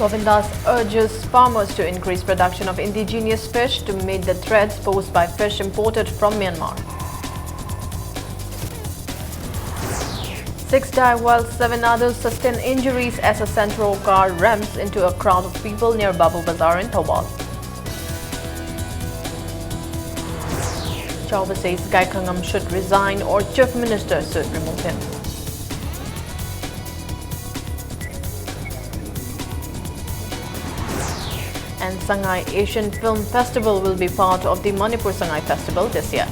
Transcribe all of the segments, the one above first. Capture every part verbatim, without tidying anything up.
Govindas urges farmers to increase production of indigenous fish to meet the threats posed by fish imported from Myanmar. Six die while seven others sustain injuries as a Santro car rams into a crowd of people near Babu Bazar in Thoubal. Chawba says Gai Khangam should resign or Chief Minister should remove him. And Sangai Asian Film Festival will be part of the Manipur Sangai Festival this year.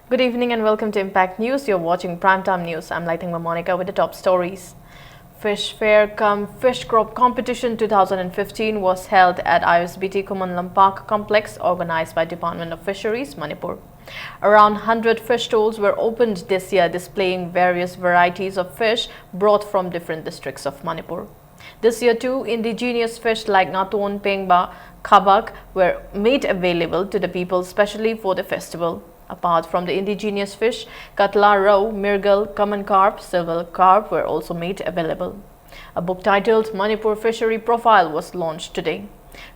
Good evening and welcome to Impact News. You're watching Primetime News. I'm Laithangma Monica with the top stories. Fish Fair cum Fish Crop Competition two thousand fifteen was held at I S B T Khuman Lampak Complex, organized by Department of Fisheries, Manipur. Around hundred fish stalls were opened this year, displaying various varieties of fish brought from different districts of Manipur. This year too, indigenous fish like ngaton, pengba, khabak were made available to the people specially for the festival. Apart from the indigenous fish, katla, rou, mirgal, common carp, silver carp were also made available. A book titled Manipur Fishery Profile was launched today.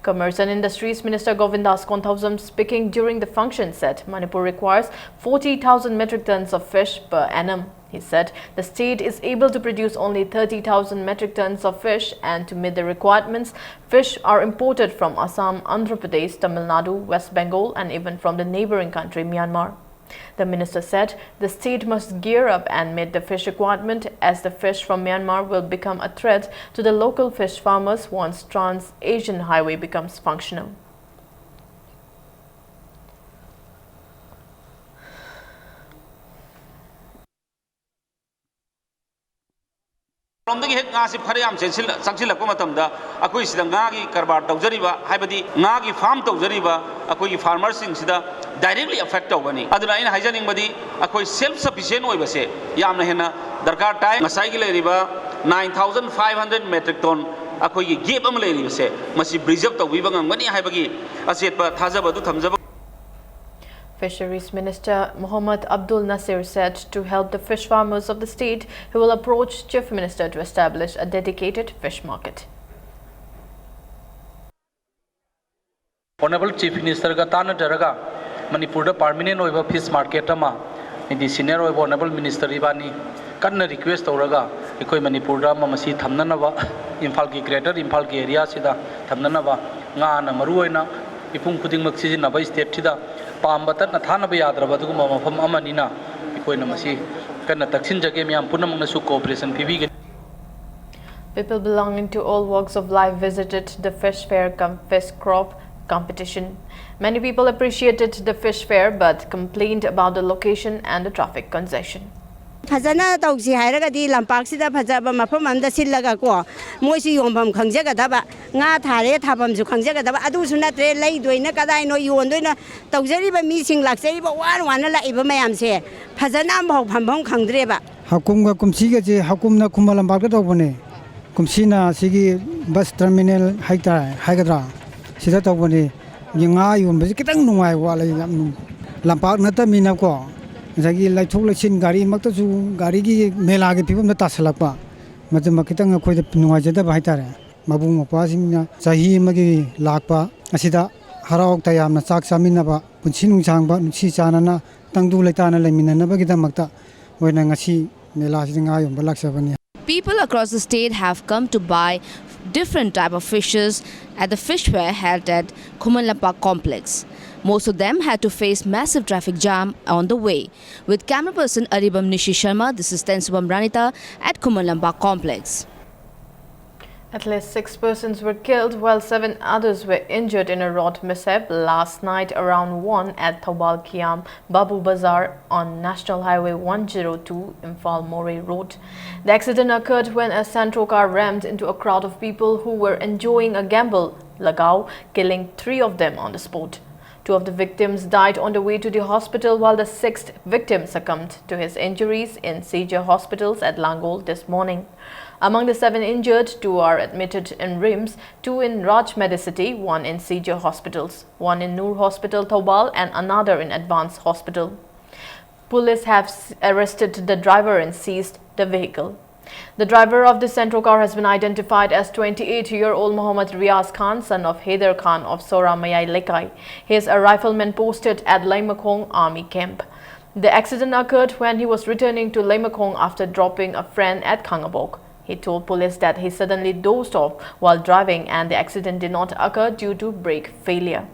Commerce and Industries Minister Govindas Konthoujam, speaking during the function, said Manipur requires forty thousand metric tons of fish per annum. He said the state is able to produce only thirty thousand metric tons of fish, and to meet the requirements, fish are imported from Assam, Andhra Pradesh, Tamil Nadu, West Bengal, and even from the neighboring country Myanmar. The minister said the state must gear up and meet the fish requirement, as the fish from Myanmar will become a threat to the local fish farmers once Trans-Asian Highway becomes functional. ꯔꯣꯝꯗꯒꯤ ꯍꯦꯛ ꯉꯥꯁꯤ ꯈꯔ ꯌꯥꯝ ꯆꯦꯟꯁꯤꯜꯂ- ꯆꯪꯁꯤꯜꯂꯛꯄ ꯃꯇꯝꯗ, ꯑꯩꯈꯣꯏ ꯁꯤꯗ ꯉꯥꯒꯤ ꯀꯔꯕꯥꯔ ꯇꯧꯖꯔꯤꯕ, ꯍꯥꯏꯕꯗꯤ ꯉꯥꯒꯤ ꯐꯥꯔꯝ ꯇꯧꯖꯔꯤꯕ ꯑꯩꯈꯣꯏꯒꯤ ꯐꯥꯔꯃꯔꯁꯤꯡꯁꯤꯗ directly affect ꯇꯧꯒꯅꯤ꯫ ꯑꯗꯨꯅ ꯑꯩꯅ ꯍꯥꯏꯖꯅꯤꯡꯕꯗꯤ, ꯑꯩꯈꯣꯏ self sufficient ꯑꯣꯏꯕꯁꯦ ꯌꯥꯝꯅ ꯍꯦꯟꯅ ꯗꯔꯀꯥꯔ ꯇꯥꯏ꯫ ꯉꯁꯥꯏꯒꯤ ꯂꯩꯔꯤꯕ nine thousand five hundred metric ton ꯑꯩꯈꯣꯏꯒꯤ gap ꯑꯃ ꯂꯩꯔꯤꯕꯁꯦ, ꯃꯁꯤ bridge up ꯇꯧꯕꯤꯕ ꯉꯝꯒꯅꯤ ꯍꯥꯏꯕꯒꯤ ꯑꯆꯦꯠꯄ ꯊꯥꯖꯕ ꯑꯗꯨ ꯊꯝꯖꯕ꯫ Fisheries Minister Mohammad Abdul Nasir said to help the fish farmers of the state, he will approach Chief Minister to establish a dedicated fish market. Honourable Chief Minister ꯒ ꯇꯥꯟꯅꯖꯔꯒ ꯃꯅꯤꯄꯨꯔꯗ permanent ꯑꯣꯏꯕ fish market ꯑꯃ, ꯍꯥꯏꯗꯤ senior ꯑꯣꯏꯕ Honourable Minister ꯏꯕꯥꯅꯤ ꯀꯟꯅ request ꯇꯧꯔꯒ ꯑꯩꯈꯣꯏ ꯃꯅꯤꯄꯨꯔꯗ ꯑꯃ ꯃꯁꯤ ꯊꯝꯅꯅꯕ, ꯏꯝꯐꯥꯜꯒꯤ, greater ꯏꯝꯐꯥꯜꯒꯤ area ꯁꯤꯗ ꯊꯝꯅꯅꯕ, ꯉꯥꯅ ꯃꯔꯨ ꯑꯣꯏꯅ ꯃꯤꯄꯨꯝ ꯈꯨꯗꯤꯡꯃꯛ ꯁꯤꯖꯤꯟꯅꯕ state ꯁꯤꯗ ꯄꯥꯝꯕ ꯇꯠꯅ ꯊꯥꯅꯕ ꯌꯥꯗ꯭ꯔꯕ ꯑꯗꯨꯒꯨꯝꯕ ꯃꯐꯝ ꯑꯃꯅꯤꯅ ꯑꯩꯈꯣꯏꯅ ꯃꯁꯤ ꯀꯟꯅ ꯇꯛꯁꯤꯟꯖꯒꯦ꯫ ꯃꯌꯥꯝ ꯄꯨꯝꯅꯃꯛꯅꯁꯨ cooperation ꯄꯤꯕꯤꯒꯅꯤ꯫ People belonging to all walks of life visited the fish fair cum fish crop competition. Many people appreciated the fish fair but complained about the location and the traffic congestion. ꯐꯖꯅ ꯇꯧꯁꯤ ꯍꯥꯏꯔꯒꯗꯤ ꯂꯝꯄꯥꯛꯁꯤꯗ ꯐꯖꯕ ꯃꯐꯝ ꯑꯃꯗ ꯁꯤꯜꯂꯒꯀꯣ, ꯃꯣꯏꯁꯨ ꯌꯣꯟꯐꯝ ꯈꯪꯖꯒꯗꯕ, ꯉꯥ ꯊꯥꯔꯦ ꯊꯥꯐꯝꯁꯨ ꯈꯪꯖꯒꯗꯕ, ꯑꯗꯨꯁꯨ ꯅꯠꯇ꯭ꯔꯦ, ꯂꯩꯗꯣꯏꯅ ꯀꯗꯥꯏꯅꯣ, ꯌꯣꯟꯗꯣꯏꯅ, ꯇꯧꯖꯔꯤꯕ ꯃꯤꯁꯤꯡ, ꯂꯥꯛꯆꯔꯤꯕ ꯋꯥꯅ ꯋꯥꯅ ꯂꯥꯛꯏꯕ ꯃꯌꯥꯝꯁꯦ ꯐꯖꯅ ꯑꯃꯐꯥꯎ ꯐꯝꯐꯝ ꯈꯪꯗ꯭ꯔꯦꯕ꯫ ꯍꯥꯀꯨꯝꯒ ꯀꯨꯝꯁꯤꯒꯁꯦ ꯍꯥꯀꯨꯝꯅ ꯈꯨꯃꯟ ꯂꯝꯄꯥꯛꯇ ꯇꯧꯕꯅꯦ꯫ ꯀꯨꯝꯁꯤꯅ ꯁꯤꯒꯤ bus terminal ꯍꯥꯏꯇꯥꯔꯦ, ꯍꯥꯏꯒꯗ꯭ꯔꯥ, ꯁꯤꯗ ꯇꯧꯕꯅꯦ꯫ ꯉꯥ ꯌꯣꯟꯕꯁꯦ ꯈꯤꯇꯪ ꯅꯨꯡꯉꯥꯏꯕ ꯋꯥꯠꯂꯦ, ꯌꯥꯝ ꯅꯨꯡ-, ꯂꯝꯄꯥꯛ ꯅꯠꯇꯕꯅꯤꯅꯀꯣ꯫ ꯉꯁꯥꯏꯒꯤ ꯂꯩꯊꯣꯛ ꯂꯩꯁꯤꯟ ꯒꯥꯔꯤꯃꯛꯇꯁꯨ, ꯒꯥꯔꯤꯒꯤ ꯃꯦꯂꯥꯒꯤ ꯐꯤꯕꯝꯗ ꯇꯥꯁꯜꯂꯛꯄ, ꯃꯗꯨꯃ ꯈꯤꯇꯪ ꯑꯩꯈꯣꯏꯗ ꯅꯨꯡꯉꯥꯏꯖꯗꯕ ꯍꯥꯏꯇꯥꯔꯦ꯫ ꯃꯕꯨꯡ ꯃꯧꯄ꯭ꯋꯥꯁꯤꯡꯅ ꯆꯍꯤ ꯑꯃꯒꯤ ꯂꯥꯛꯄ ꯑꯁꯤꯗ ꯍꯔꯥꯎ ꯇꯌꯥꯝꯅ ꯆꯥꯛ ꯆꯥꯃꯤꯟꯅꯕ, ꯄꯨꯟꯁꯤ ꯅꯨꯡꯁꯥꯡꯕ, ꯅꯨꯡꯁꯤ ꯆꯥꯟꯅꯅ ꯇꯪꯗꯨ ꯂꯩꯇꯥꯅ ꯂꯩꯃꯤꯟꯅꯅꯕꯒꯤꯗꯃꯛꯇ ꯑꯣꯏꯅ ꯉꯁꯤ ꯃꯦꯂꯥꯁꯤꯗ ꯉꯥ ꯌꯣꯟꯕ ꯂꯥꯛꯆꯕꯅꯤ꯫ People across the state have come to buy different type of fishes at the fish fair held at Khuman Lampak complex. Most of them had to face massive traffic jam on the way. With camera person Aribam Nishi Sharma, this is Tensubam Ranita at Khuman Lampak complex. At least six persons were killed while seven others were injured in a road mishap last night around one at Thoubal Khiam Babu Bazar on National Highway one zero two, Imphal Moreh Road. The accident occurred when a Santro car rammed into a crowd of people who were enjoying a gamble, Lagao, killing three of them on the spot. Two of the victims died on the way to the hospital, while the sixth victim succumbed to his injuries in Sijia hospitals at Langol this morning. Among the seven injured, two are admitted in RIMS, two in Raj Medicity, one in C J hospitals, one in Noor Hospital, Thoubal, and another in Advanced Hospital. Police have s- arrested the driver and seized the vehicle. The driver of the Santro car has been identified as twenty-eight-year-old Mohammad Riaz Khan, son of Haider Khan of Sora Mayai Lekai. He is a rifleman posted at Leimakhong Army Camp. The accident occurred when he was returning to Leimakhong after dropping a friend at Khangabok. He told police that he suddenly dozed off while driving and the accident did not occur due to brake failure.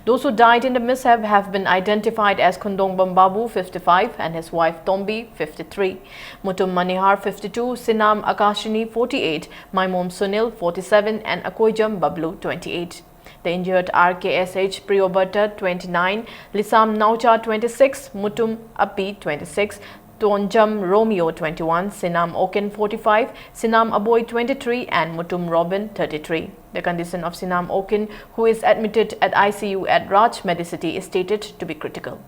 Those who died in the mishap have been identified as Khundongbam Babu, fifty-five, and his wife Tombi, fifty-three, Mutum Manihar, fifty-two, Sinam Akashini, forty-eight, Maimom Sunil, forty-seven, and Akoijam Bablu, twenty-eight. The injured are K S H Priyobrata, twenty-nine, Lisam Naucha, twenty-six, Mutum Api, twenty-six, Tonjam Romeo, twenty-one, Sinam Okin, forty-five, Sinam Aboy, twenty-three, and Mutum Robin, thirty-three. The condition of Sinam Okin, who is admitted at I C U at Raj Medicity, is stated to be critical.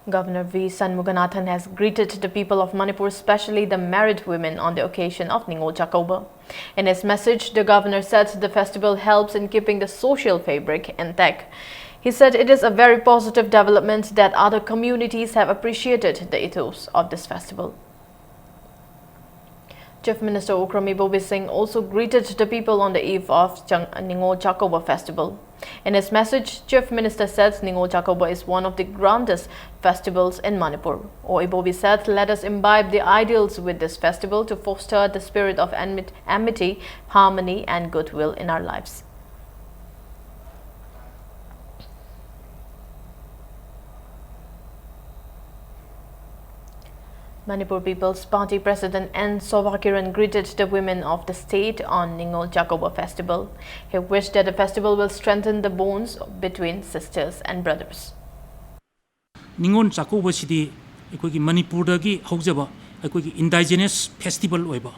Governor V Shanmuganathan has greeted the people of Manipur, especially the married women, on the occasion of Ningol Chakouba. In his message, the governor said the festival helps in keeping the social fabric intact. He said it is a very positive development that other communities have appreciated the ethos of this festival. Chief Minister Okram Ibobi Singh also greeted the people on the eve of Chang- Ningol Chakouba festival. In his message, Chief Minister said Ningol Chakouba is one of the grandest festivals in Manipur. O Ibobi said, "Let us imbibe the ideals with this festival to foster the spirit of amity, amity, harmony, and goodwill in our lives." Manipur People's Party President N Sobha Kiran greeted the women of the state on Ningol Chakouba festival. He wished that the festival will strengthen the bonds between sisters and brothers. ꯅꯤꯉꯣꯜ ꯆꯥꯛꯀꯧꯕꯁꯤꯗꯤ ꯑꯩꯈꯣꯏꯒꯤ ꯃꯅꯤꯄꯨꯔꯗꯒꯤ ꯍꯧꯖꯕ ꯑꯩꯈꯣꯏꯒꯤ indigenous festival ꯑꯣꯏꯕ,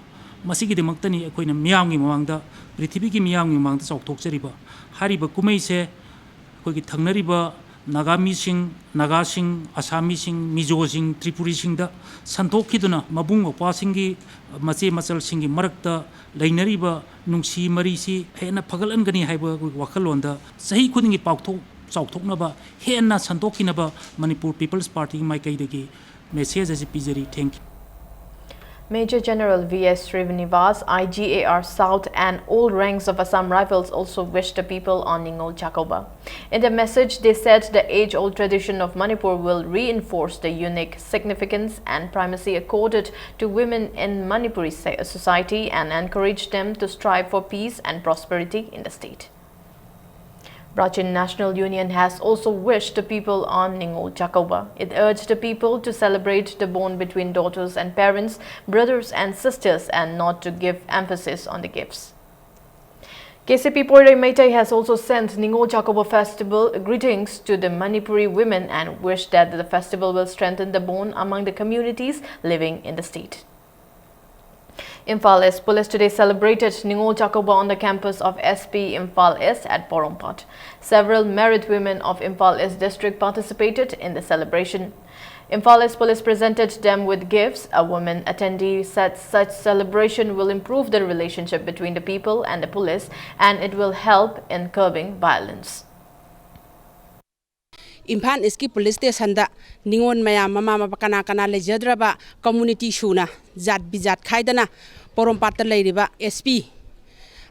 ꯃꯁꯤꯒꯤꯗꯃꯛꯇꯅꯤ ꯑꯩꯈꯣꯏꯅ ꯃꯤꯌꯥꯝꯒꯤ ꯃꯃꯥꯡꯗ, ꯄ꯭ꯔꯤꯊꯤꯕꯤꯒꯤ ꯃꯤꯌꯥꯝꯒꯤ ꯃꯃꯥꯡꯗ ꯆꯥꯎꯊꯣꯛꯆꯔꯤꯕ꯫ ꯍꯥꯏꯔꯤꯕ ꯀꯨꯝꯍꯩꯁꯦ ꯑꯩꯈꯣꯏꯒꯤ ꯊꯪꯅꯔꯤꯕ ꯅꯥꯒꯥꯃꯤꯁꯤꯡ, ꯅꯥꯒꯥꯁꯤꯡ, ꯑꯁꯥꯃꯤꯁꯤꯡ, ꯃꯤꯖꯣꯁꯤꯡ, ꯇ꯭ꯔꯤꯄꯨꯔꯤꯁꯤꯡꯗ ꯁꯟꯗꯣꯛꯈꯤꯗꯨꯅ ꯃꯕꯨꯡ ꯃꯧꯄ꯭ꯋꯥꯁꯤꯡꯒꯤ, ꯃꯆꯦ ꯃꯆꯜꯁꯤꯡꯒꯤ ꯃꯔꯛꯇ ꯂꯩꯅꯔꯤꯕ ꯅꯨꯡꯁꯤ ꯃꯔꯤꯁꯤ ꯍꯦꯟꯅ ꯐꯒꯠꯍꯟꯒꯅꯤ ꯍꯥꯏꯕ ꯋꯥꯈꯜꯂꯣꯟꯗ ꯆꯍꯤ ꯈꯨꯗꯤꯡꯒꯤ ꯄꯥꯛꯊꯣꯛ ꯆꯥꯎꯊꯣꯛꯅꯕ, ꯍꯦꯟꯅ ꯁꯟꯗꯣꯛꯈꯤꯅꯕ ꯃꯅꯤꯄꯨꯔ ꯄꯤꯄꯜꯁ ꯄꯥꯔꯇꯤꯒꯤ ꯃꯥꯏꯀꯩꯗꯒꯤ ꯃꯦꯁꯦꯖ ꯑꯁꯤ ꯄꯤꯖꯔꯤ꯫ Thank you. Major General V S Srinivas, I G A R South, and all ranks of Assam Rifles also wished the people on Ningol Chakouba. In their message, they said the age-old tradition of Manipur will reinforce the unique significance and primacy accorded to women in Manipuri se- society and encourage them to strive for peace and prosperity in the state. Brachin National Union has also wished the people on Ningol Chakouba. It urged the people to celebrate the bond between daughters and parents, brothers and sisters, and not to give emphasis on the gifts. K C P Poiroi Meitei has also sent Ningol Chakouba festival greetings to the Manipuri women and wished that the festival will strengthen the bond among the communities living in the state. Imphal East Police today celebrated Ningol Chakouba on the campus of S P Imphal East at Porompat. Several married women of Imphal East district participated in the celebration. Imphal East Police presented them with gifts. A woman attendee said such celebration will improve the relationship between the people and the police, and it will help in curbing violence. Imphal ꯏꯁꯀꯤ police ꯁ꯭ꯇꯦꯁꯟꯗ ꯅꯤꯉꯣꯜ ꯃꯌꯥꯝ, ꯃꯃꯥ ꯃꯄꯥ ꯀꯅꯥ ꯀꯅꯥ ꯂꯩꯖꯗ꯭ꯔꯕ community ꯁꯨꯅ, ꯖꯥꯠ ꯕꯤꯖꯥꯠ ꯈꯥꯏꯗꯅ, ꯄꯣꯔꯣꯝꯄꯥꯠꯇ ꯂꯩꯔꯤꯕ ꯑꯦꯁ ꯄꯤ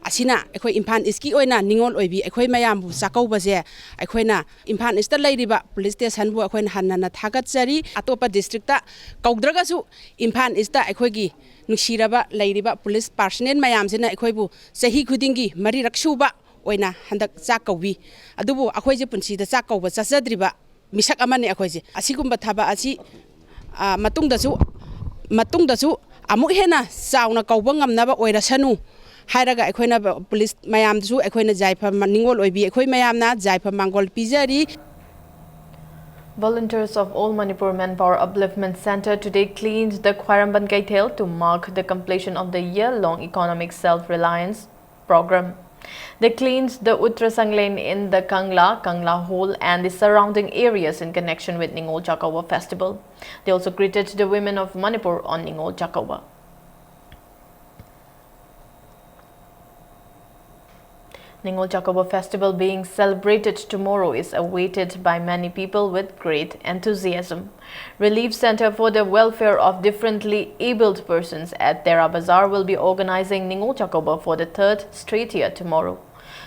ꯑꯁꯤꯅ ꯑꯩꯈꯣꯏ ꯏꯝꯐꯥꯜ ꯏꯁꯀꯤ ꯑꯣꯏꯅ ꯅꯤꯉꯣꯜ ꯑꯣꯏꯕꯤ ꯑꯩꯈꯣꯏ ꯃꯌꯥꯝꯕꯨ ꯆꯥꯛꯀꯧꯕꯁꯦ ꯑꯩꯈꯣꯏꯅ ꯏꯝꯐꯥꯜ ꯏꯁꯇ ꯂꯩꯔꯤꯕ ꯄꯨꯂꯤꯁ ꯁ꯭ꯇꯦꯁꯟꯕꯨ ꯑꯩꯈꯣꯏꯅ ꯍꯟꯅ ꯍꯟꯅ ꯊꯥꯒꯠꯆꯔꯤ꯫ ꯑꯇꯣꯞꯄ ꯗꯤꯁꯇ꯭ꯔꯤꯛꯇ ꯀꯧꯗ꯭ꯔꯒꯁꯨ ꯏꯝꯐꯥꯜ ꯏꯁꯇ ꯑꯩꯈꯣꯏꯒꯤ ꯅꯨꯡꯁꯤꯔꯕ ꯂꯩꯔꯤꯕ ꯄꯨꯂꯤꯁ ꯄꯥꯔꯁꯅꯦꯜ ꯃꯌꯥꯝꯁꯤꯅ ꯑꯩꯈꯣꯏꯕꯨ ꯆꯍꯤ ꯈꯨꯗꯤꯡꯒꯤ ꯃꯔꯤꯔꯛ ꯁꯨꯕ ꯑꯣꯏꯅ ꯍꯟꯗꯛ ꯆꯥꯛ ꯀꯧꯕꯤ꯫ ꯑꯗꯨꯕꯨ ꯑꯩꯈꯣꯏꯁꯦ ꯄꯨꯟꯁꯤꯗ ꯆꯥꯛ ꯀꯧꯕ ꯆꯠꯆꯗ꯭ꯔꯤꯕ ꯃꯤꯁꯛ ꯑꯃꯅꯤ ꯑꯩꯈꯣꯏꯁꯦ꯫ ꯑꯁꯤꯒꯨꯝꯕ ꯊꯕꯛ ꯑꯁꯤ, ꯑ, ꯃꯇꯨꯡꯗꯁꯨ, ꯃꯇꯨꯡꯗꯁꯨ ꯑꯃꯨꯛ ꯍꯦꯟꯅ ꯆꯥꯎꯅ ꯀꯧꯕ ꯉꯝꯅꯕ ꯑꯣꯏꯔꯁꯅꯨ ꯍꯥꯏꯔꯒ ꯑꯩꯈꯣꯏꯅ ꯄꯨꯂꯤꯁ ꯃꯌꯥꯝꯗꯁꯨ ꯑꯩꯈꯣꯏꯅ ꯌꯥꯏꯐ, ꯅꯤꯉꯣꯜ ꯑꯣꯏꯕꯤ ꯑꯩꯈꯣꯏ ꯃꯌꯥꯝꯅ ꯌꯥꯏꯐ ꯃꯥꯡꯒꯣꯜ ꯄꯤꯖꯔꯤ꯫ Volunteers of All Manipur Manpower Upliftment Centre today cleaned the Khwairamband Keithel to mark the completion of the year-long economic self-reliance program. They cleaned the Uttarasang lane in the Kangla, Kangla Hall, and the surrounding areas in connection with Ningol Chakouba festival. They also greeted the women of Manipur on Ningol Chakouba. Ningol Chakouba festival being celebrated tomorrow is awaited by many people with great enthusiasm. Relief Center for the Welfare of Differently Abled Persons at Tera Bazar will be organizing Ningol Chakouba for the third straight year tomorrow.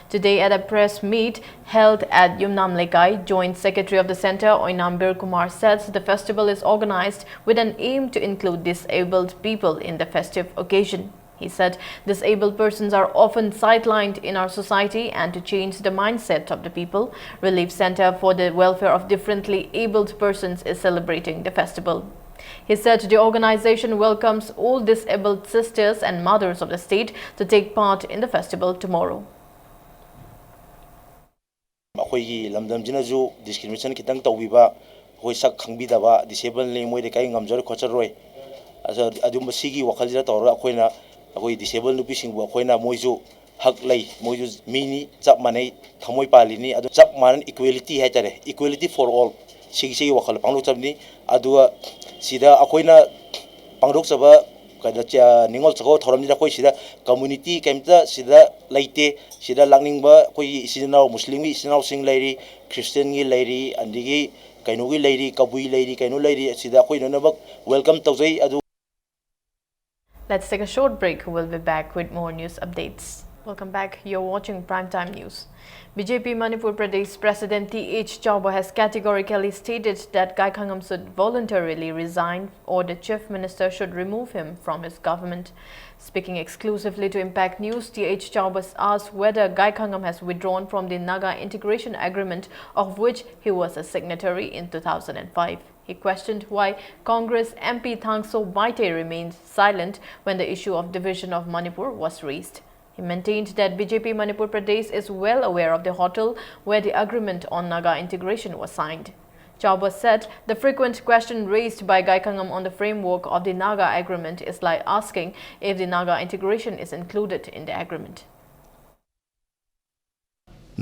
Today, at a press meet held at Yumnam Lekai, Joint Secretary of the Center, Oinambir Kumar, said the festival is organized with an aim to include disabled people in the festive occasion. He said disabled persons are often sidelined in our society, and to change the mindset of the people, Relief Center for the Welfare of Differently Abled Persons is celebrating the festival. He said the organization welcomes all disabled sisters and mothers of the state to take part in the festival tomorrow. ꯑꯩꯈꯣꯏꯒꯤ ꯂꯝꯗꯝꯁꯤꯅꯁꯨ discrimination ꯈꯤꯇꯪ ꯇꯧꯕꯤꯕ, ꯑꯩꯈꯣꯏ ꯁꯛ ꯈꯪꯕꯤꯗꯕ ꯗꯤꯁꯦꯕꯜꯅꯤ, ꯃꯣꯏꯗꯤ ꯀꯔꯤ ꯉꯝꯖꯔꯣꯏ ꯈꯣꯠꯆꯔꯣꯏ꯫ ꯑꯗꯨ- ꯑꯗꯨꯝꯕ ꯁꯤꯒꯤ ꯋꯥꯈꯜꯁꯤꯗ ꯇꯧꯔꯒ ꯑꯩꯈꯣꯏꯅ ꯑꯩꯈꯣꯏ ꯗꯤꯁꯦꯕꯜ ꯅꯨꯄꯤꯁꯤꯡꯕꯨ ꯑꯩꯈꯣꯏꯅ ꯃꯣꯏꯁꯨ ꯍꯛ ꯂꯩ, ꯃꯣꯏꯁꯨ ꯃꯤꯅꯤ, ꯆꯞ ꯃꯥꯟꯅꯩ, ꯊꯃꯣꯏ ꯄꯥꯜꯂꯤꯅꯤ, ꯑꯗꯨ ꯆꯞ ꯃꯥꯟꯅꯅ ꯏꯀ꯭ꯋꯦꯂꯤꯇꯤ ꯍꯥꯏꯇꯥꯔꯦ, ꯏꯀ꯭ꯋꯦꯂꯤꯇꯤ ꯐꯣꯔ ꯑꯣꯜ, ꯁꯤꯒꯤ ꯁꯤꯒꯤ ꯋꯥꯈꯜ ꯄꯥꯡꯊꯣꯛꯆꯕꯅꯤ꯫ ꯑꯗꯨꯒ ꯁꯤꯗ ꯑꯩꯈꯣꯏꯅ ꯄꯥꯡꯊꯣꯛꯆꯕ ꯀꯩꯅꯣ ꯆ- ꯅꯤꯉꯣꯜ ꯆꯥꯛꯀꯧꯕ ꯊꯧꯔꯝꯁꯤꯗ ꯑꯩꯈꯣꯏ ꯁꯤꯗ ꯀꯝꯃꯨꯅꯤꯇꯤ ꯀꯩꯝꯇ ꯁꯤꯗ ꯂꯩꯇꯦ꯫ ꯁꯤꯗ ꯂꯥꯛꯅꯤꯡꯕ ꯑꯩꯈꯣꯏꯒꯤ ꯏꯆꯤꯟ ꯏꯅꯥꯎ, ꯃꯨꯁꯂꯤꯝꯒꯤ ꯏꯆꯤꯟ ꯏꯅꯥꯎꯁꯤꯡ ꯂꯩꯔꯤ, ꯈ꯭ꯔꯤꯁꯇꯤꯌꯟꯒꯤ ꯂꯩꯔꯤ, ꯑꯗꯒꯤ ꯀꯩꯅꯣꯒꯤ ꯂꯩꯔꯤ, ꯀꯕꯨꯏ ꯂꯩꯔꯤ, ꯀꯩꯅꯣ ꯂꯩꯔꯤ, ꯁꯤꯗ ꯑꯩꯈꯣꯏ ꯂꯣꯏꯅꯃꯛ ꯋꯦꯜꯀꯝ ꯇꯧꯖꯩ꯫ ꯑꯗꯨ Let's take a short break. We'll be back with more news updates. Welcome back. You're watching Primetime News. B J P Manipur Pradesh President T H Chauba has categorically stated that Gaikhangam should voluntarily resign or the Chief Minister should remove him from his government. Speaking exclusively to Impact News, T H Chauba asked whether Gaikhangam has withdrawn from the Naga Integration Agreement, of which he was a signatory in two thousand and five. He questioned why Congress M P Thangso Baite remained silent when the issue of division of Manipur was raised. He maintained that B J P Manipur Pradesh is well aware of the hotel where the agreement on Naga integration was signed. Chauba said the frequent question raised by Gaikhangam on the framework of the Naga agreement is like asking if the Naga integration is included in the agreement.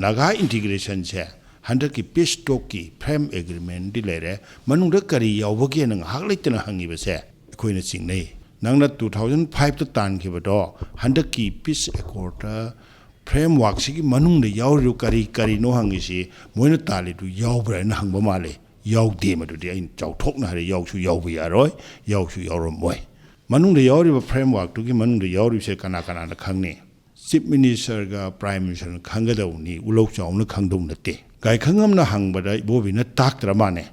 Naga ꯏꯟꯇꯤꯒ꯭ꯔꯦꯁꯟꯁꯦ ꯍꯟꯗꯛꯀꯤ piece ꯇꯣꯛꯀꯤ frame ꯑꯦꯒ꯭ꯔꯤꯃꯦꯟꯗꯤ ꯂꯩꯔꯦ, ꯃꯅꯨꯡꯗ ꯀꯔꯤ ꯌꯥꯎꯕꯒꯦꯅ ꯉꯥꯏꯍꯥꯛ ꯂꯩꯇꯅ ꯍꯪꯉꯤꯕꯁꯦ ꯑꯩꯈꯣꯏꯅ ꯆꯤꯡꯅꯩ꯫ ꯅꯪꯅ two thousand ꯐꯥꯏꯚꯇ ꯇꯥꯟꯈꯤꯕꯗꯣ ꯍꯟꯗꯛꯀꯤ ꯄꯤꯁ ꯑꯦꯀꯣꯔꯗ ꯐ꯭ꯔꯦꯝꯋꯥꯔꯛꯁꯤꯒꯤ ꯃꯅꯨꯡꯗ ꯌꯥꯎꯔꯤꯕ ꯀꯔꯤ ꯀꯔꯤꯅꯣ ꯍꯪꯉꯤꯁꯤ, ꯃꯣꯏꯅ ꯇꯥꯜꯂꯤꯗꯨ ꯌꯥꯎꯕ꯭ꯔꯥ ꯍꯥꯏꯅ ꯍꯪꯕ ꯃꯥꯜꯂꯦ꯫ ꯌꯥꯎꯗꯦ, ꯃꯗꯨꯗꯤ ꯑꯩꯅ ꯆꯥꯎꯊꯣꯛꯅ ꯍꯥꯏꯔꯦ, ꯌꯥꯎꯁꯨ ꯌꯥꯎꯕ ꯌꯥꯔꯣꯏ, ꯌꯥꯎꯁꯨ ꯌꯥꯎꯔꯝꯃꯣꯏ꯫ ꯃꯅꯨꯡꯗ ꯌꯥꯎꯔꯤꯕ ꯐ꯭ꯔꯦꯝꯋꯥꯔꯛꯇꯨꯒꯤ ꯃꯅꯨꯡꯗ ꯌꯥꯎꯔꯤꯕꯁꯦ ꯀꯅꯥ ꯀꯅꯥꯅ ꯈꯪꯅꯤ? ꯆꯤꯐ ꯃꯤꯅꯤꯁꯇꯔꯒ ꯄ꯭ꯔꯥꯏꯝ ꯃꯤꯅꯤꯁꯇꯔꯅ ꯈꯪꯒꯗꯧꯅꯤ, ꯎꯂꯧ ꯆꯥꯎꯅ ꯈꯪꯗꯧ ꯅꯠꯇꯦ꯫ ꯒꯥꯏꯈꯪꯉꯝꯅ ꯍꯪꯕꯗ ꯏꯕꯣꯕꯤꯅ ꯇꯥꯛꯇ꯭ꯔ ꯃꯥꯅꯦ,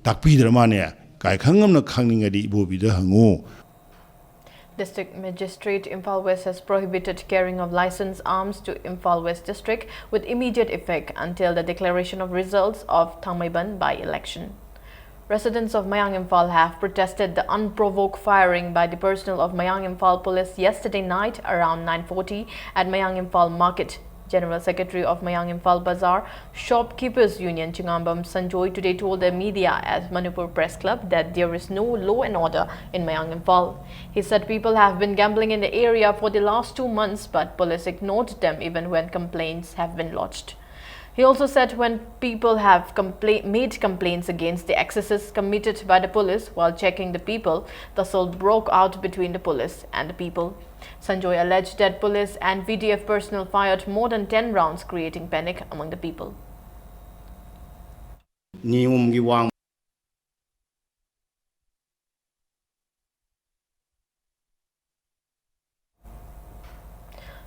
ꯇꯥꯛꯄꯤꯗ꯭ꯔ ꯃꯥꯅꯦ꯫ ꯒꯥꯏꯈꯪꯉꯝꯅ ꯈꯪꯅꯤꯡꯉꯗꯤ ꯏꯕꯣꯕꯤꯗ ꯍꯪꯉꯨ꯫ District Magistrate Imphal West has prohibited carrying of licensed arms to Imphal West District with immediate effect until the declaration of results of Thangmeiban by-election. Residents of Mayang Imphal have protested the unprovoked firing by the personnel of Mayang Imphal Police yesterday night around nine forty at Mayang Imphal Market. General Secretary of Mayang Imphal Bazaar Shopkeepers Union Chingambam Sanjoy today told the media at Manipur Press Club that there is no law and order in Mayang Imphal. He said people have been gambling in the area for the last two months, but police ignored them even when complaints have been lodged. He also said when people have compla- made complaints against the excesses committed by the police while checking the people, tussle broke out between the police and the people. Sanjoy alleged that police and V D F personnel fired more than ten rounds, creating panic among the people. ꯅꯤꯌꯣꯝꯒꯤ ꯋꯥꯡ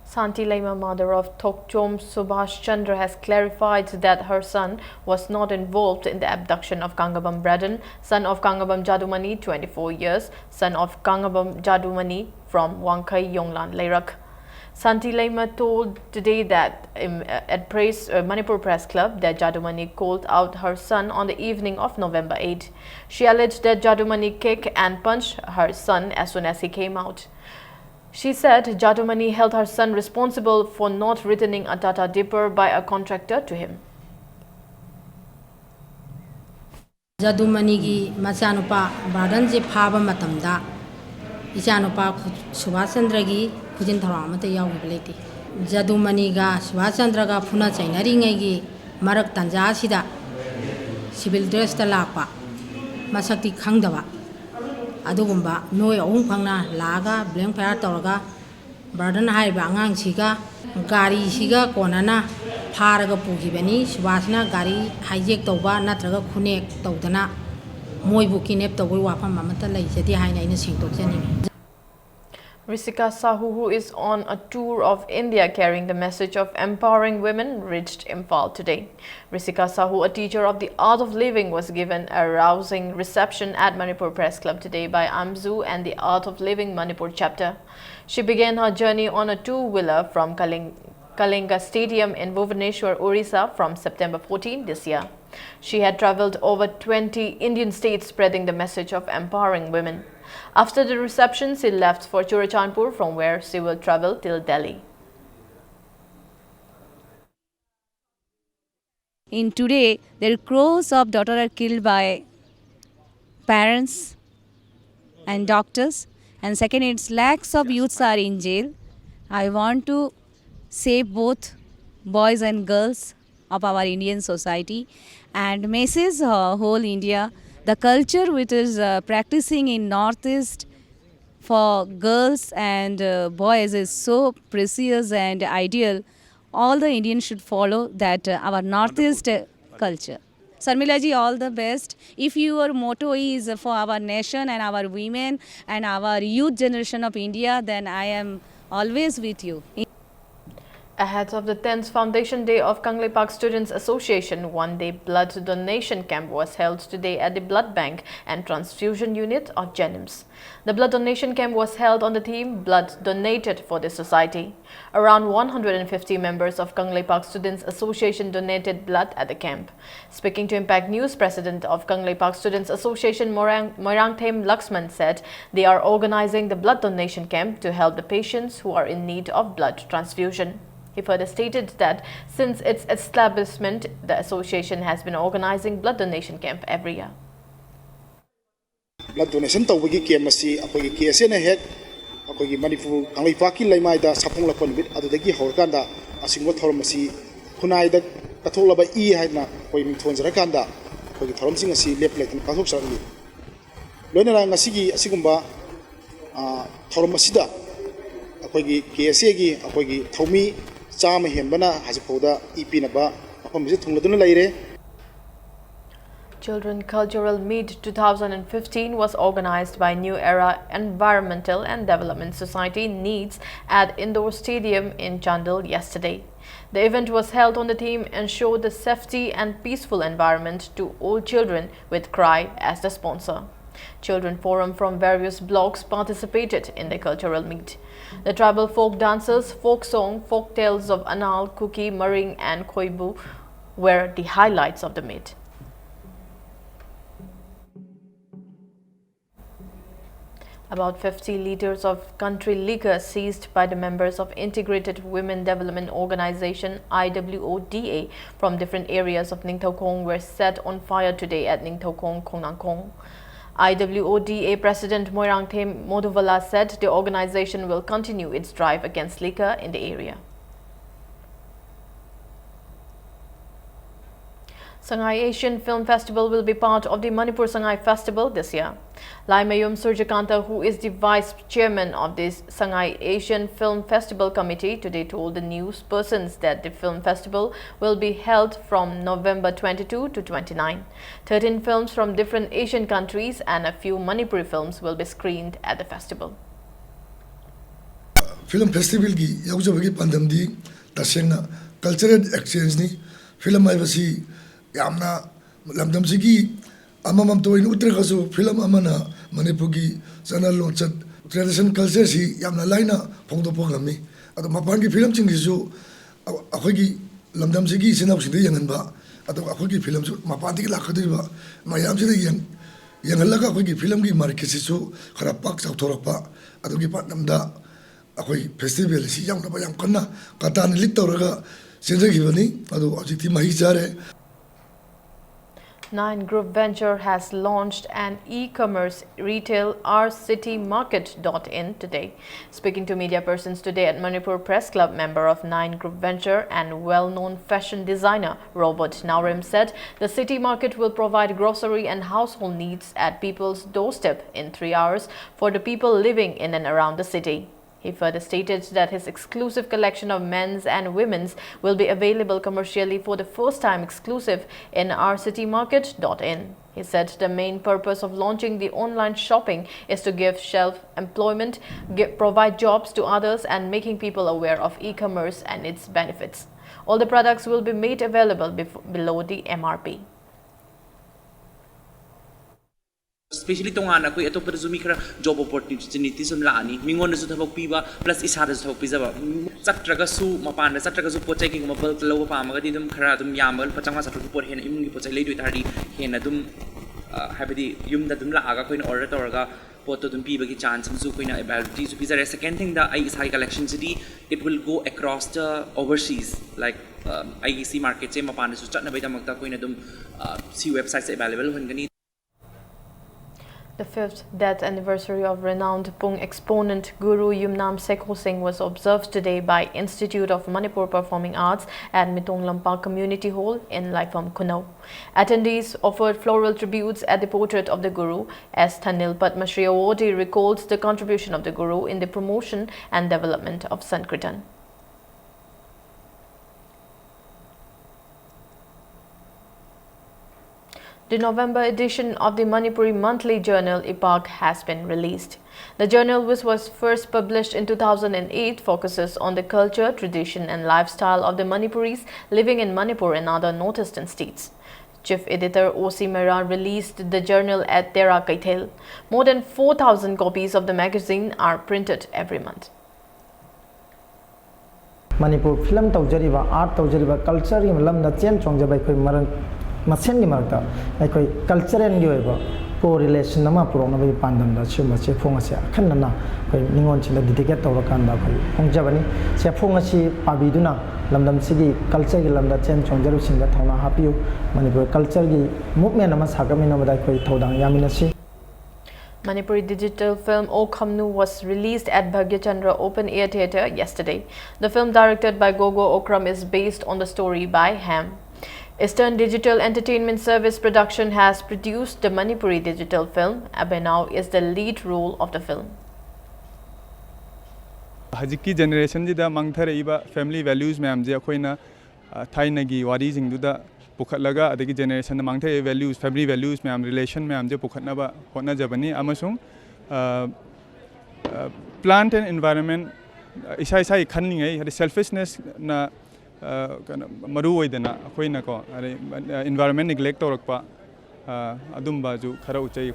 Santi Leima, mother of Thokchom Subhash Chandra, has clarified that her son was not involved in the abduction of Kangabam Braden, son of Kangabam Jadumani, twenty-four years, son of Kangabam Jadumani from Wangkhai Yonglan Leirak. Santi Leima told today that um, at press, uh, Manipur Press Club that Jadumani called out her son on the evening of November eighth. She alleged that Jadumani kicked and punched her son as soon as he came out. She said Jadumani held her son responsible for not returning a Tata Dipper by a contractor to him. ꯖꯥꯗꯨꯃꯅꯤꯒꯤ ꯃꯆꯥꯅꯨꯄꯥ ꯕꯥꯔꯗꯟꯁꯦ ꯐꯥꯕ ꯃꯇꯝꯗ ꯏꯆꯥꯅꯨꯄꯥ ꯈꯨ- ꯁꯨꯕꯥꯁ ꯆꯟꯗ꯭ꯔꯒꯤ ꯈꯨꯖꯤꯟ ꯊꯧꯔꯥꯡ ꯑꯃꯠꯇ ꯌꯥꯎꯈꯤꯕ ꯂꯩꯇꯦ꯫ ꯖꯗꯨꯃꯅꯤꯒ ꯁꯨꯚꯥꯁ ꯆꯟꯗ꯭ꯔꯒ ꯐꯨꯅ ꯆꯩꯅꯔꯤꯉꯩꯒꯤ ꯃꯔꯛ ꯇꯥꯟꯖꯥ ꯑꯁꯤꯗ ꯁꯤꯚꯤꯜ ꯗ꯭ꯔꯦꯁꯇ ꯂꯥꯛꯄ, ꯃꯁꯛꯇꯤ ꯈꯪꯗꯕ ꯑꯗꯨꯒꯨꯝꯕ ꯃꯤꯑꯣꯏ ꯑꯍꯨꯝ ꯈꯛꯅ ꯂꯥꯛꯑꯒ ꯕ꯭ꯂꯦꯡ ꯐꯌꯥꯔ ꯇꯧꯔꯒ ꯕ꯭ꯔꯗꯔꯅ ꯍꯥꯏꯔꯤꯕ ꯑꯉꯥꯡꯁꯤꯒ ꯒꯥꯔꯤꯁꯤꯒ ꯀꯣꯟꯅꯅ ꯐꯥꯔꯒ ꯄꯨꯈꯤꯕꯅꯤ꯫ ꯁꯨꯕꯥꯁꯅ ꯒꯥꯔꯤ ꯍꯥꯏꯖꯦꯛ ꯇꯧꯕ ꯅꯠꯇ꯭ꯔꯒ ꯈꯨꯅꯦꯛ ꯇꯧꯗꯅ ꯃꯣꯏꯕꯨ ꯀꯤꯗꯅꯦꯞ ꯇꯧꯕꯒꯤ ꯋꯥꯐꯝ ꯑꯃꯠꯇ ꯂꯩꯖꯗꯦ ꯍꯥꯏꯅ ꯑꯩꯅ ꯁꯦꯡꯗꯣꯛꯆꯅꯤꯡꯉꯤ꯫ Risika Sahu, who is on a tour of India carrying the message of empowering women, reached Imphal today. Risika Sahu, a teacher of the art of living, was given a rousing reception at Manipur Press Club today by AMZU and the Art of Living Manipur chapter. She began her journey on a two-wheeler from Kaling-, Kalinga Stadium in Bhubaneswar, Orissa, from September fourteen this year. She had traveled over twenty Indian states spreading the message of empowering women. After the reception, she left for Churachandpur, from where she will travel till Delhi. In today, there are crores of daughters are killed by parents and doctors, and second, it's lakhs of youths are in jail. I want to save both boys and girls of our Indian society and message uh, whole India the culture which is uh, practicing in Northeast for girls and uh, boys is so precious and ideal. All the Indians should follow that uh, our Northeast uh, culture. Sharmila ji, all the best. If your motto is for our nation and our women and our youth generation of India, then I am always with you. Ahead of the tenth Foundation Day of Kangleipak Students Association, one-day blood donation camp was held today at the Blood Bank and Transfusion Unit of JNIMS. The blood donation camp was held on the theme Blood Donated for the Society. Around one hundred fifty members of Kangleipak Students Association donated blood at the camp. Speaking to Impact News, President of Kangleipak Students Association, Moirang, Moirangthem Laxman, said they are organizing the blood donation camp to help the patients who are in need of blood transfusion. He further stated that since its establishment, the association has been organizing blood donation camp every year. Blood donation ꯇꯧꯕꯒꯤ camp ꯑꯁꯤ ꯑꯩꯈꯣꯏꯒꯤ ꯀꯦ ꯑꯦꯁ ꯑꯦꯅ ꯍꯦꯛ ꯑꯩꯈꯣꯏꯒꯤ ꯃꯅꯤꯄꯨꯔ ꯀꯪꯂꯩꯄꯥꯛꯀꯤ ꯂꯩꯃꯥꯏꯗ ꯁꯥꯐꯣꯡꯂꯛꯄ ꯅꯨꯃꯤꯠ ꯑꯗꯨꯗꯒꯤ ꯍꯧꯔꯀꯥꯟꯗ ꯑꯁꯤꯒꯨꯝꯕ ꯊꯧꯔꯝ ꯑꯁꯤ ꯈꯨꯟꯅꯥꯏꯗ ꯀꯠꯊꯣꯛꯂꯕ ꯏ ꯍꯥꯏꯗꯅ ꯑꯩꯈꯣꯏ ꯃꯤꯡꯊꯣꯟꯖꯔꯀꯥꯟꯗ ꯑꯩꯈꯣꯏꯒꯤ ꯊꯧꯔꯝꯁꯤꯡ ꯑꯁꯤ ꯂꯦꯞꯄ ꯂꯩꯇꯅ ꯄꯥꯡꯊꯣꯛꯆꯔꯛꯂꯤ꯫ ꯂꯣꯏꯅꯅ ꯉꯁꯤꯒꯤ ꯑꯁꯤꯒꯨꯝꯕ, ꯑ, ꯊꯧꯔꯝ ꯑꯁꯤꯗ ꯑꯩꯈꯣꯏꯒꯤ ꯀꯦ ꯑꯦꯁ ꯑꯦꯒꯤ ꯑꯩꯈꯣꯏꯒꯤ ꯊꯧꯃꯤ ꯆꯥꯝꯃ ꯍꯦꯟꯕꯅ ꯍꯧꯖꯤꯛ ꯐꯥꯎꯗ ꯏ ꯄꯤꯅꯕ ꯃꯐꯝ ꯑꯁꯤꯗ ꯊꯨꯡꯂꯗꯨꯅ ꯂꯩꯔꯦ꯫ Children Cultural Meet two thousand fifteen was organized by New Era Environmental and Development Society, NEEDS, at Indoor Stadium in Chandel yesterday. The event was held on the theme Ensure the Safety and Peaceful Environment to All Children, with CRY as the sponsor. Children forum from various blocks participated in the cultural meet. The tribal folk dances, folk song, folk tales of Anal, Kuki, Maring, and Khoibu were the highlights of the meet. About fifty liters of country liquor seized by the members of Integrated Women Development Organization, I W O D A, from different areas of Ningthoukong were set on fire today at Ningthoukong, Khongnangkong. I W O D A President Moirangthem Moduvala said the organization will continue its drive against liquor in the area. Sangai Asian Film Festival will be part of the Manipur Sangai Festival this year. Laimayom Surjakanta, who is the vice chairman of this Sangai Asian Film Festival Committee, today told the news persons that the film festival will be held from November twenty-two to twenty-nine. Thirteen films from different Asian countries and a few Manipuri films will be screened at the festival. Film ꯐꯦꯁꯇꯤꯚꯦꯜꯒꯤ ꯌꯥꯎꯖꯕꯒꯤ ꯄꯥꯟꯗꯝꯗꯤ ꯇꯁꯦꯡꯅ cultural ꯑꯦꯛꯁꯆꯦꯟꯖꯅꯤ꯫ Film ꯍꯥꯏꯕꯁꯤ ꯌꯥꯝꯅ ꯂꯝꯗꯝꯁꯤꯒꯤ ꯑꯃꯃꯝꯇ ꯑꯣꯏꯅ ꯎꯠꯇ꯭ꯔꯒꯁꯨ, film ꯑꯃꯅ ꯃꯅꯤꯄꯨꯔꯒꯤ ꯆꯠꯅ ꯂꯣꯟꯆꯠ, ꯇ꯭ꯔꯦꯗꯤꯁꯟ ꯀꯜꯆꯔꯁꯤ ꯌꯥꯝꯅ ꯂꯥꯏꯅ ꯐꯣꯡꯗꯣꯛꯄ ꯉꯝꯃꯤ꯫ ꯑꯗꯣ ꯃꯄꯥꯟꯒꯤ ꯐꯤꯂꯝꯁꯤꯡꯁꯤꯁꯨ ꯑꯩꯈꯣꯏꯒꯤ ꯂꯝꯗꯝꯁꯤꯒꯤ ꯏꯆꯤꯟ ꯏꯅꯥꯎꯁꯤꯡꯗ ꯌꯦꯡꯍꯟꯕ, ꯑꯗꯨꯒ ꯑꯩꯈꯣꯏꯒꯤ ꯐꯤꯂꯝꯁꯨ ꯃꯄꯥꯟꯗꯒꯤ ꯂꯥꯛꯀꯗꯧꯔꯤꯕ ꯃꯌꯥꯝꯁꯤꯗ ꯌꯦꯡ-, ꯌꯦꯡꯍꯜꯂꯒ ꯑꯩꯈꯣꯏꯒꯤ ꯐꯤꯂꯝꯒꯤ ꯃꯥꯔꯀꯦꯠꯁꯤꯁꯨ ꯈꯔ ꯄꯥꯛ ꯆꯥꯎꯊꯣꯔꯛꯄ, ꯑꯗꯨꯒꯤ ꯄꯥꯟꯗꯝꯗ ꯑꯩꯈꯣꯏ ꯐꯦꯁꯇꯤꯚꯦꯜ ꯑꯁꯤ ꯌꯥꯎꯅꯕ ꯌꯥꯝ ꯀꯟꯅ ꯀꯇꯥꯅ ꯂꯤꯗ ꯇꯧꯔꯒ ꯆꯦꯟꯖꯈꯤꯕꯅꯤ꯫ ꯑꯗꯨ ꯍꯧꯖꯤꯛꯇꯤ ꯃꯍꯩ ꯆꯥꯔꯦ꯫ Nine Group Venture has launched an e-commerce retail R City Market dot in today. Speaking to media persons today at Manipur Press Club, member of Nine Group Venture and well-known fashion designer Robert Naorem said the city market will provide grocery and household needs at people's doorstep in three hours for the people living in and around the city. He further stated that his exclusive collection of men's and women's will be available commercially for the first time exclusive in R City Market dot in. He said the main purpose of launching the online shopping is to give self-employment, gi- provide jobs to others and making people aware of e-commerce and its benefits. All the products will be made available bef- below the M R P. Especially ꯇꯣꯉꯥꯟꯅ ꯑꯩꯈꯣꯏ ꯑꯇꯣꯞꯄꯗꯁꯨ ꯃꯤ ꯈꯔ job opportunities ꯑꯗꯨꯝ ꯂꯥꯛꯑꯅꯤ, ꯃꯤꯉꯣꯟꯗꯁꯨ ꯊꯕꯛ ꯄꯤꯕ plus ꯏꯁꯥꯗꯁꯨ ꯊꯕꯛ ꯄꯤꯖꯕ꯫ ꯆꯠꯇ꯭ꯔꯒꯁꯨ, ꯃꯄꯥꯟꯗ ꯆꯠꯇ꯭ꯔꯒꯁꯨ ꯄꯣꯠ ꯆꯩ ꯀꯩꯒꯨꯝꯕ bulk ꯂꯧꯕ ꯄꯥꯝꯃꯒꯗꯤ ꯑꯗꯨꯝ ꯈꯔ ꯑꯗꯨꯝ ꯌꯥꯝꯕ ꯂꯨꯄꯥ ꯆꯥꯝꯃꯉꯥ ꯆꯥꯇ꯭ꯔꯨꯛꯀꯤ ꯄꯣꯠ ꯍꯦꯟꯅ ꯏꯃꯨꯡꯒꯤ ꯄꯣꯠ ꯆꯩ ꯂꯩꯗꯣꯏ ꯇꯥꯔꯗꯤ ꯍꯦꯟꯅ ꯑꯗꯨꯝ, ꯑ, ꯍꯥꯏꯕꯗꯤ ꯌꯨꯝꯗ ꯑꯗꯨꯝ ꯂꯥꯛꯑꯒ ꯑꯩꯈꯣꯏꯅ order ꯇꯧꯔꯒ ꯄꯣꯠꯇꯣ ꯑꯗꯨꯝ ꯄꯤꯕꯒꯤ chance ꯑꯃꯁꯨ ꯑꯩꯈꯣꯏꯅ availabilityꯁꯨ ꯄꯤꯖꯔꯦ꯫ Second thingꯗ ꯑꯩ ꯏꯁꯥꯒꯤ collectionꯁꯤꯗꯤ it will go across the overseas, like, ꯑ, ꯑꯩꯒꯤ ꯁꯤ marketꯁꯦ ꯃꯄꯥꯟꯗꯁꯨ ꯆꯠꯅꯕꯒꯤꯗꯃꯛꯇ ꯑꯩꯈꯣꯏꯅ ꯑꯗꯨꯝ, ꯑ, ꯁꯤ websiteꯁꯦ available ꯑꯣꯏꯍꯟꯒꯅꯤ꯫ The fifth death anniversary of renowned Pung exponent Guru Yumnam Sekho Singh was observed today by Institute of Manipur Performing Arts at Mitong Lampak Community Hall in Laifam Khunou. Attendees offered floral tributes at the portrait of the Guru as Thanil Padma Shri awardee recalls the contribution of the Guru in the promotion and development of Sankirtan. The November edition of the Manipuri Monthly Journal Ipak has been released. The journal, which was first published in two thousand eight, focuses on the culture, tradition, and lifestyle of the Manipuris living in Manipur and other northeastern states. Chief editor O C Mera released the journal at Tera Keithel. More than four thousand copies of the magazine are printed every month. Manipur film ꯇꯧꯖꯔꯤꯕ, art ꯇꯧꯖꯔꯤꯕ, ꯀꯜꯆꯔꯒꯤ ꯂꯝꯗ ꯆꯦꯟ ꯆꯣꯡꯖꯕ ꯑꯩꯈꯣꯏ ꯃꯔꯛ ꯃꯁꯦꯟꯒꯤ ꯃꯔꯛꯇ ꯑꯩꯈꯣꯏ ꯀꯜꯆꯔꯦꯜꯒꯤ ꯑꯣꯏꯕ ꯀꯣ ꯔꯤꯂꯦꯁꯟ ꯑꯃ ꯄꯨꯔꯛꯅꯕꯒꯤ ꯄꯥꯟꯗꯝꯗ ꯁꯤꯒꯨꯝꯕ ꯆꯦꯐꯣꯡ ꯑꯁꯤ ꯑꯈꯟꯅꯅ ꯑꯩꯈꯣꯏ ꯅꯤꯉꯣꯜꯁꯤꯡꯗ ꯗꯤꯗꯤꯀꯦꯠ ꯇꯧꯔꯀꯥꯟꯗ ꯑꯩꯈꯣꯏ ꯐꯣꯡꯖꯕꯅꯤ꯫ ꯆꯦꯐꯣꯡ ꯑꯁꯤ ꯄꯥꯕꯤꯗꯨꯅ ꯂꯝꯗꯝꯁꯤꯒꯤ ꯀꯜꯆꯔꯒꯤ ꯂꯝꯗ ꯆꯦꯟ ꯆꯣꯡꯖꯔꯨꯁꯤꯡꯗ ꯊꯧꯅꯥ ꯍꯥꯞꯄꯤꯌꯨ꯫ ꯃꯅꯤꯄꯨꯔ ꯀꯜꯆꯔꯒꯤ ꯃꯨꯞꯃꯦꯟ ꯑꯃ ꯁꯥꯒꯠꯃꯤꯟꯅꯕꯗ ꯑꯩꯈꯣꯏ ꯊꯧꯗꯥꯡ ꯌꯥꯃꯤꯟꯅꯁꯤ꯫ Manipuri digital film Okhamnu was released at Bhagyachandra Open Air Theatre yesterday. The film, directed by Gogo Okram, is based on the story by Ham. Eastern Digital Entertainment Service Production has produced the Manipuri digital film. Abenao is the lead role of the film. ꯍꯧꯖꯤꯛꯀꯤ ꯖꯦꯅꯦꯔꯦꯁꯟꯁꯤꯗ ꯃꯥꯡꯊꯔꯛꯏꯕ family ꯚꯦꯂ꯭ꯌꯨꯁ ꯃꯌꯥꯝꯁꯦ ꯑꯩꯈꯣꯏꯅ ꯊꯥꯏꯅꯒꯤ ꯋꯥꯔꯤꯁꯤꯡꯗꯨꯗ ꯄꯨꯈꯠꯂꯒ ꯑꯗꯒꯤ ꯖꯦꯅꯦꯔꯦꯁꯟꯗ ꯃꯥꯡꯊꯔꯛꯏꯕ ꯚꯦꯂ꯭ꯌꯨꯁ family ꯚꯦꯂ꯭ꯌꯨꯁ ꯃꯌꯥꯝ relation ꯃꯌꯥꯝꯁꯦ ꯄꯨꯈꯠꯅꯕ ꯍꯣꯠꯅꯖꯕꯅꯤ ꯑꯃꯁꯨꯡ plant and environment ꯏꯁꯥ ꯏꯁꯥꯒꯤ ꯈꯟꯅꯤꯡꯉꯩ ꯍꯥꯏꯗꯤ ꯁꯦꯜꯐꯤꯁꯅꯦꯁꯅ ꯀꯩꯅꯣ ꯃꯔꯨ ꯑꯣꯏꯗꯅ ꯑꯩꯈꯣꯏꯅꯀꯣ ꯍꯥꯏꯗꯤ ꯏꯟꯚꯥꯏꯔꯣꯟꯃꯦꯟ ꯅꯤꯒ꯭ꯂꯦꯛ ꯇꯧꯔꯛꯄ ꯑꯗꯨꯝꯕꯁꯨ ꯈꯔ ꯎꯠꯆꯩ꯫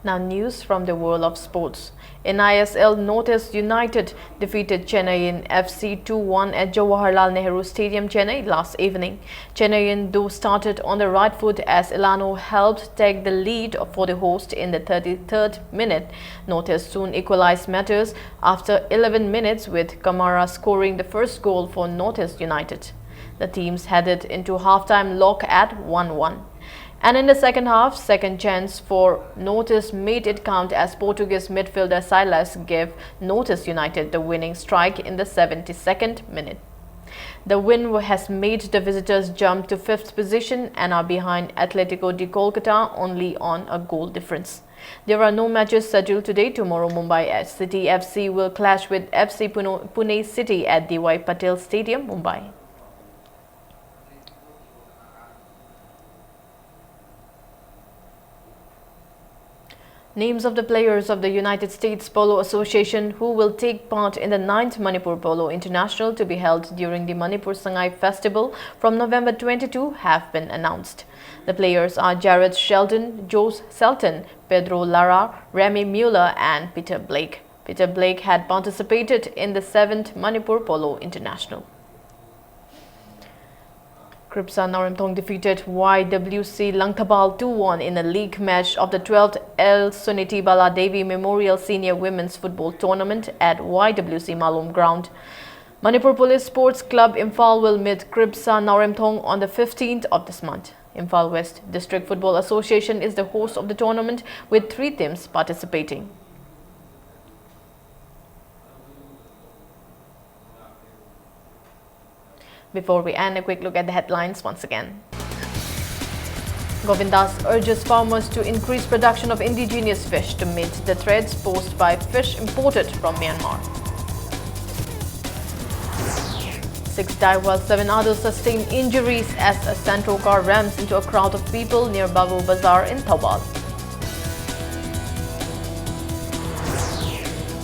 Now news from the world of sports. NISL North East United defeated Chennaiyin FC two one at Jawaharlal Nehru Stadium, Chennai last evening. Chennaiyin though started on the right foot as Elano helped take the lead for the host in the thirty-third minute. North East soon equalized matters after eleven minutes with Kamara scoring the first goal for North East United. The teams headed into halftime lock at one one. And in the second half, second chance for North East made it count as Portuguese midfielder Silas gave North East United the winning strike in the seventy-second minute. The win has made the visitors jump to fifth position and are behind Atletico de Kolkata only on a goal difference. There are no matches scheduled today. Tomorrow, Mumbai City FC will clash with FC Pune City at D Y Patel Stadium, Mumbai. Names of the players of the United States Polo Association who will take part in the ninth Manipur Polo International to be held during the Manipur Sangai Festival from November twenty-two have been announced. The players are Jared Sheldon, Joe Selton, Pedro Lara, Remy Muller and Peter Blake. Peter Blake had participated in the seventh Manipur Polo International. Kripsa Naoremthong defeated Y W C Langthabal two one in a league match of the twelfth L Suniti Bala Devi Memorial Senior Women's Football Tournament at Y W C Malom Ground. Manipur Police Sports Club Imphal will meet Kripsa Naoremthong on the fifteenth of this month. Imphal West District Football Association is the host of the tournament, with three teams participating. Before we end, a quick look at the headlines once again. Govindas urges farmers to increase production of indigenous fish to meet the threats posed by fish imported from Myanmar. Six die, while seven others sustain injuries as a Santro car rams into a crowd of people near Babu Bazar in Thoubal.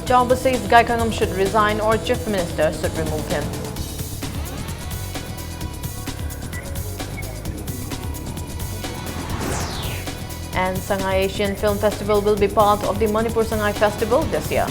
Chawba says Gaikhangam should resign or Chief Minister should remove him. And Sangai Asian Film Festival will be part of the Manipur Sangai Festival this year.